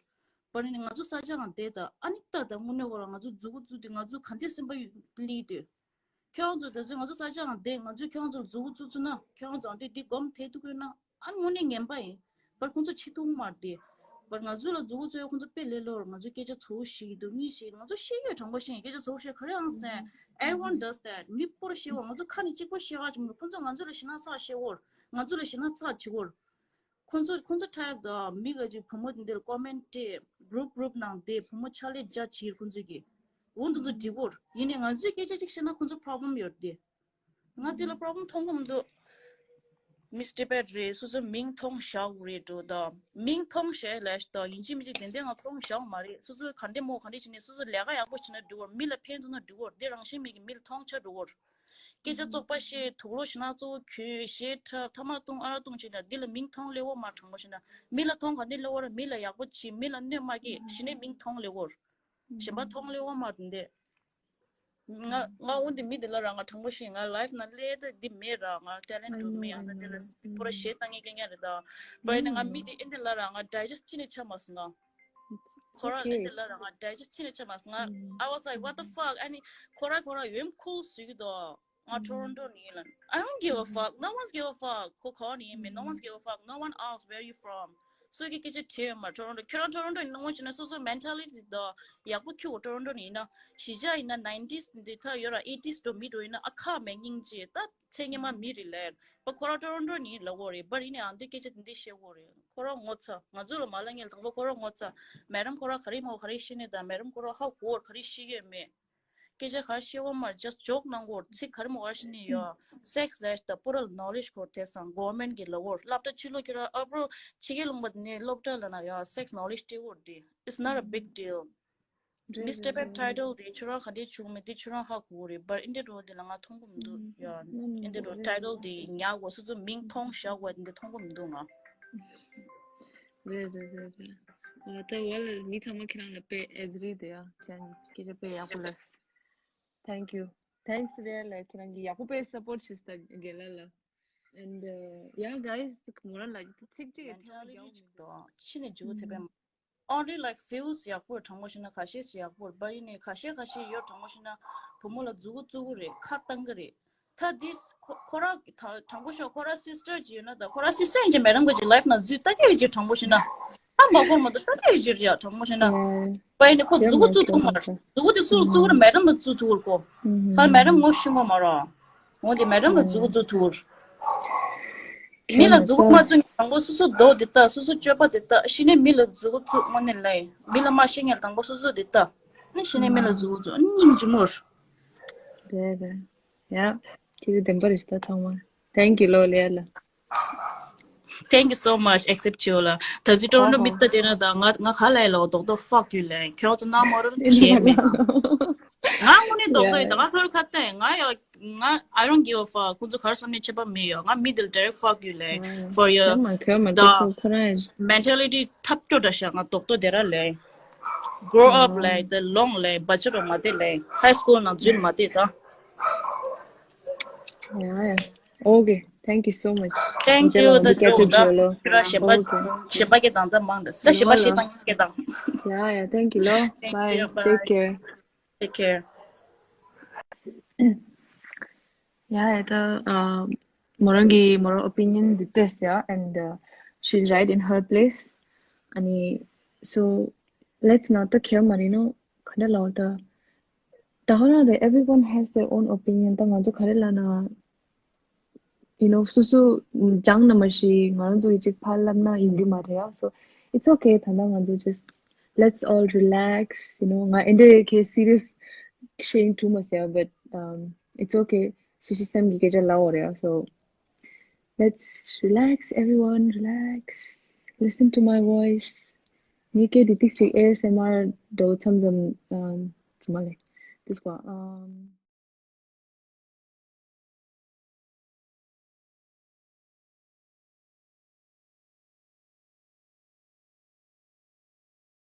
པར་ནི་ང་ཚོ་ས་ཆ་གང་བསྡད་ད་ཨ་ནི་ལྟ་ད་དངོས་གནས་ཁོ་རང་ང་ཚོ་མཛུ་གུ་བཙུགས་ཏེ་ང་ཚོ་ག་འདྲས་སེམས་པ་ཡོད་ལི་དུས། ཁྱེད་རང་ཚོ་ད་ཚོད་ང་ཚོ་ས་ཆ་གང་བསྡད་ང་ཚོས་ཁྱེད་རང་ཚོར་མཛུ་གུ་བཙུགས་ཚུགས་ན་ཁྱེད་རང་ཚོ་ཨ་འདྲས་འདི་སྒོམ་ཐེ་ཐུག་གོ་ན་ཨ་ནི་དངོས་གནས་ངན་པ་ཡིན། པར་ཁོང་ཚོ་ཆེ་ཐུག་མ་བསྡད། པར་ང་ཚོ་ལ་མཛུ་གུ་བཙུགས་ཁོང་ཚོ་དཔེ་ལས་སླ་པོར་ང་ཚོ་སྐད་ཆ་ཚོ་ཞིག་འདུག་གཉིས་ཞིག་ང་ཚོ་ཤེས་ཡོད་དྲང་པོ་ཤེས་སྐད་ཆ་ཚོ་ཤེས་ག་རེ་ཨང་སེ། Everyone does that. མི་པོར་ཤེས་བ་ང་ཚོ་ཁ་ནས་གཅིག་པོ་ཤེས་ག་ཅིག་མི་འདུག་ཁོང་ཚོ་ང་ཚོ་ལ་ཞེ་ན་ཚགས་ཤེས་བོར་ང་ཚོ་ལ་ཞེ་ན་ཚགས་ཆེ་བོར། ཁོང་ཚོ་ཁོང་ཚོ་ཁྲལ་དང་མི་ག་ཅིག་བུ་མོ་དེ་འདིར་ཀོ་མེན་ཊི་སྒྲུབ་སྒྲུབ་ནང་དེ་བུ་མོ་ཕྱག་ལས་རྒྱ་ཆེར་ཁོང་ཚོ་གི་འོ་འདི་ཚོ་འགྲིག་གོ་ཡིན་ནའི་ང་ཚོས་སྐད་ཆ་གཅིག་བཤད་ན་ཁོང་ཚོ་པོ་རོབ་ལེམ་ཡོད་དེ། ང་དེ་ལ་པོ་རོབ་ལེམ་མཐོང་གི་མི་འདུག་མི་སི་ཊི་བེཊ་རེད་སོ་སོའི་མིང་མཐོང་བཞག་དགོས་རེད་འགྲོ་ད། མིང་མཐོང་བཞག་ལས་ད་ཡིན་གཅིག་མིན་གཅིག་དེ་འདྲས་ང་མཐོང་བཞག་མ་རེད། སོ་སོའི་ག་འདྲས་མོ་ག་འདྲས་བྱས་ནས་སོ་སོ་ལས་ཀ་ཡག་པོ་བྱས་ན་འགྲིག་གོ་མི་ལ་ཕན་ཐོགས་ན་འགྲིག་གོ་དེ་རང་བཞིན་མེད་ཀྱི་མི་ལ་མཐོང་ཆ་འགྲོ་གོ་སྐད་ཆ་བཙོག་པ་བཤད་དུག་ལོག་ཞེ་ན་གཙོ་བོ་གྱོན་གཞས་འཁྲབ་ཐ་མག་བཏུང་ཨ་རག་བཏུང་བྱས་ན་འདི་ལ་མིང་མཐོང་ལེ་འོ་མ་དྲང་པོ་བཤད་ན་མི་ལ་མཐོང་ག་འདི་ལེ་འོ་ར་མི་ལ་ཡག་པོ་བྱེད་མི་ལ་གནོད་མ་སྐྱེལ་གཞི་ནས་མིང་མཐོང་ལེ་འོ་ར་གཞན་པ་མཐོང་ལེ་འོ་མ་དེ་འདྲས། ང་ང་འོ་འདི་མི་འདི་ལ་ར་ང་དྲང་པོ་བཤད་ང་ལའིཕ་ནང་སླེབས་ད་འདི་མེད་ར་ང་ཊེ་ལེན་འགྲོ་མེད་ཨ་ད་འདི་ལ་སྤོ་ར་གཞས་བཏང་ངེས་སྐད་ངེས་རེད་ད། བ་ཡིན་ན་ང་མི་འདི་ཨེ་འདི་ལ་ར་ང་ཌའི་ཇེ་སི་ཊི་ཅི་ནས་ཆ་མ་སོང་ང་། ཁོ་ར་ཨེ་འདི་ལ་ར་ང་ཌའི་ཇེ་སི་ཊི་ཅི་ནས་ཆ་མ་སོང་ང་། I was like what the fuck ཨ་ནི་ཁོ་ར་ཁོ་ར་ཡོད་ཁུལ་བཟོས་ཀྱི་འདུག་ང་ཊོ་རོན་ཊོ་ནས་ཡིན་ལ། I don't give a fuck. No one's give a fuck. ཁོ་ག་བ་ནས་ཡིན་མིན། No one's give a fuck. No one asks where you from. སུ་གི་སྐད་ཆ་དྲིས་ཡོད་མ། ཊོ་རོན་ཊོ། ཁྱོད་རང་ཊོ་རོན་ཊོ་ཡིན་ན་ངོ་ཤེས་ན་སོ་སོ་མེན་ཊ་ལི་ཊི་དང་ཡག་པོ་ཁྱོད་ཊོ་རོན་ཊོ་ནས་ཡིན་ན། གཞིས་ཆགས་ཡིན་ན་ནའིན་ཊིས་འདི་ད་ཡོད་ར། ཨེ་ཊིས་འགྲོ་མི་འགྲོ་ཡིན་ན་ཨ་ཁ་མེད་སྙིང་རྗེ། ད་ཚེ་སྔོན་མ་མི་རེད་ལས། པ་ཁོ་རང་ཊོ་རོན་ཊོ་ནས་ལབ་དགོས་རེད། པ་ཡིན་ནའང་འདི་སྐད་ཆ་འདི་བཤད་དགོས་རེད། ཁོ་རང་ངོ་ཚ། ང་ཚོ་ལ་མ་ལབ་སྔོན་ལ་དང་པོ་ཁོ་རང་ངོ་ཚ། མེ་ཌམ་ཁོ་རང་ག་རེ་མོ་ག་རེ་ཤེས་ནས་དང་མེ་ཌམ་ཁོ་རང་ཧ་གོ་ག་རེ་ཤེས་ཡོད་མེད། སྐད་ཆ་ག་ཤེས་བ་མར་just joke གནང་གོ། ཚིག་ག་རེ་མོ་ག་ཤེས་ནི་ཡོད། སེག་སི་ལས་ད་པུ་ར་ནོ་ལེ་ཇི་ཁོ་དེ་སང་གོ་ཝར་མེན་ཊི་གི་ལ་འོར་སློབ་གྲྭ་ཕྱི་ལོགས་ཁྱེད་རང་ཨ་པྲོ་ཕྱི་རྒྱལ་ལུང་པ་ནས་སློབ་གྲྭ་ལ་ན་ཡོད་སེག་སི་ནོ་ལེ་ཇི་སྤྲད་འོར་དེ། It's not a big deal། མི་སི་ཊར་པེབ་ཊའི་ཌལ་དེ་ཁྱོད་རང་ག་འདྲས་བྱུང་མེད་དེ་ཁྱོད་རང་ཧ་གོ་རེད། པར་ཨིན་དེ་འགྲོ་དེ་ལ་ང་མཐོང་གི་མི་འདུག་ཡ། ཨིན་དེ་འགྲོ་ཊའི་ཌལ་དེ་ཉར་དགོས། སོ་སོ་མིང་མཐོང་བཞག་དགོས་དེ་འདྲ་མཐོང་གི་མི་འདུག་ང་། རེད་རེད་རེད་རེད། ཨ་ད་ཝེལ་མི་ཚང་མ་ཁྱེད་རང་ལ་དཔེ་ཨེ་གི་རི་དེ་ཡ། ཁྱེད་རང་སྐད་ཆ་དཔེ་ཡག་པོ་ལབ། Thank you. Thanks རེད་ལ། ཁྱེད་རང་གི་ཡག་པོ་དཔེ་སཔོར་ཊི་བྱས་ད་རྒན་ལགས་ལ། And uh, yeah guys, མོ་རང་ལ་ཚིག་གཅིག་གི་ཐེངས་རྒྱག་མི་འདུག་ཕྱི་ནས་འཇུག་ཐེབས་པས། Only like few ཡག་པོ་དྲང་པོ་བཤད་ན་ཁ་ཤས་ཤིག་ཡག་པོ་རེད། པ་ཡིན་ནའི་ཁ་ཤས་ཁ་ཤས་ཡོད་དྲང་པོ་བཤད་ན་བུ་མོ་ལ་མཛུབ་གུ་བཙུགས་གི་རེད། ཁ་བཏང་གི་རེད། ད་this ཁོ་ཁོ་རང་དྲང་པོ་ཤོད། ཁོ་རང་སི་སི་ཊར་ཅིག་ཡོད་ན་ད་ཁོ་རང་སི་སི་ཊར་ཡིན་གྱི་མེ་ཌམ་གྱི་ལའིཕ་ནང་འཛུལ་ལྟ་གི་ཡོད་ཀྱི་དྲང་པོ་བཤད་ན། ད་མ་གོ་མ་གཏོགས་ལྟ་གི་ཡོད་ཀྱི་རེད་ཡ་དྲང་པོ་བཤད་ན། པ་ཡིན་ནའི་ཁོ་མཛུབ་གུ་བཙུགས་ཐུབ་མ་རེད། མཛུབ་གུ་དེ་སུ་ལ་བཙུགས་གི་རེད། མེ་ཌམ་ལ་བཙུགས་ཐུབ་གི་རེད་ཁོ། ཁ་མེ་ཌམ་ངོ་ཤེས་ཀྱི་མ་རེད། འོན་ཏེ་མེ་ཌམ་ལ་མཛུབ་གུ་བཙུགས་ཐུབ་རེད། མི་ལ་མཛུབ་གུ་མ་བཙུགས་ནས་དྲང་པོ་སོ་སོ་མདོག་དེ་ལྟ། སོ་སོ་སྤྱོད་པ་དེ་ལྟ། གཞི་ནས་མི་ལ་མཛུབ་གུ་བཙུགས་དངོས་གནས་ལས་མི་ལ་མ་ཤེས་ངེས་དྲང་པོ་སོ་སོ་དེ་ལྟ། ནི་གཞི་ནས་མི་ལ་མཛུབ་གུ་བཙུགས་ནི་སྙིང་རྗེ་མོ་རེད། རེད་རེད། ཡ། ཁྱེད་ཀྱི་བདེན་པ་རེད་ད་ཚང་མ། Thank you ལོ་ལེ་ལ། Thank you so much. Accept བྱས་ལ། ད་ཅི་ཊོ་རོན་ཊོ་མི་ལྟ་དེ་ན་ད་ང་ང་ཧ་ལས་ལ་རྡོག་རྡོག་fuck you ལན་ཁྱོད་ཚོ་ན་མོ་རོ་བྱས་མེད། ང་དངོས་གནས་རྡོག་རྡོག་ཡིན། ད་ང་ཁོར་ཁ་བཏང་ང་ཡ། ང་I don't give a fuck. ཁོང་ཚོ་ག་རེ་བསམ་ནས་ཁྱད་པར་མེད་ཡོད། ང་མི་དེ་ལ་direct fuck you ལན་for your ཁྱོད་མ་ཁྱོད་མ་the ཁྱོད་ཁོ་རང་mentality ཐབས་སྐྱོ་འདྲ་ཤག་ང་རྡོག་རྡོག་དེ་ར་ལན་grow up ལན་the long ལན་བ་ཆ་རོ་མ་དེ་ལན་high school ནང་འཛུལ་མ་དེ་ད། Yeah, yeah. Okay, thank you so much. Thank you. ད་ཇོ་ད་ཁྱོད་རང་ཞེ་པ་ཞེ་པ་སྐད་དང་ད་མང་འདྲ་ས་ཞེ་པ་ཞེ་དང་སྐད་དང་། Yeah, yeah, thank you ལོ། Bye. Take care. Take care. Yeah, yeah. ད་མོ་རང་གི་མོ་རང་opinion འདི་ཏོག་ཙམ་ཡ། And uh, she's right in her place. ཨ་ནི་so let's not talk here མ་རེད་ནོ། ག་འདྲ་ལབ་ད། ད་ཧོ་རང་རེད། Everyone has their own opinion. ད་ང་ཚོ་ག་རེ་ལབ་ན། you know སོ་སོ་སྦྱང་ན་མ་ཤེས། ང་རང་ཚོ་ཡི་གཅིག་ཕར་ལབ་ན་ཡིན་གི་མ་རེད་ཡ། So it's okay. ད་ང་ང་ཚོ་just let's all relax. You know ང་ཨེ་འདྲའི་གི་serious ཞིག་ཐུག་མ་ཟེར། But um, it's okay. སོ་སོ་སེམས་ཀྱི་སྐད་ཆ་ལབ་འོ་རེད་ཡ། So let's relax, everyone, relax. Listen to my voice. ངའི་སྐད་འདི་ཏིག་ཅིག་A S M R འདྲ་བོ་མཚམས་མཚམས་um, ཙམ་མ་ལས་དུས་སྐོར um,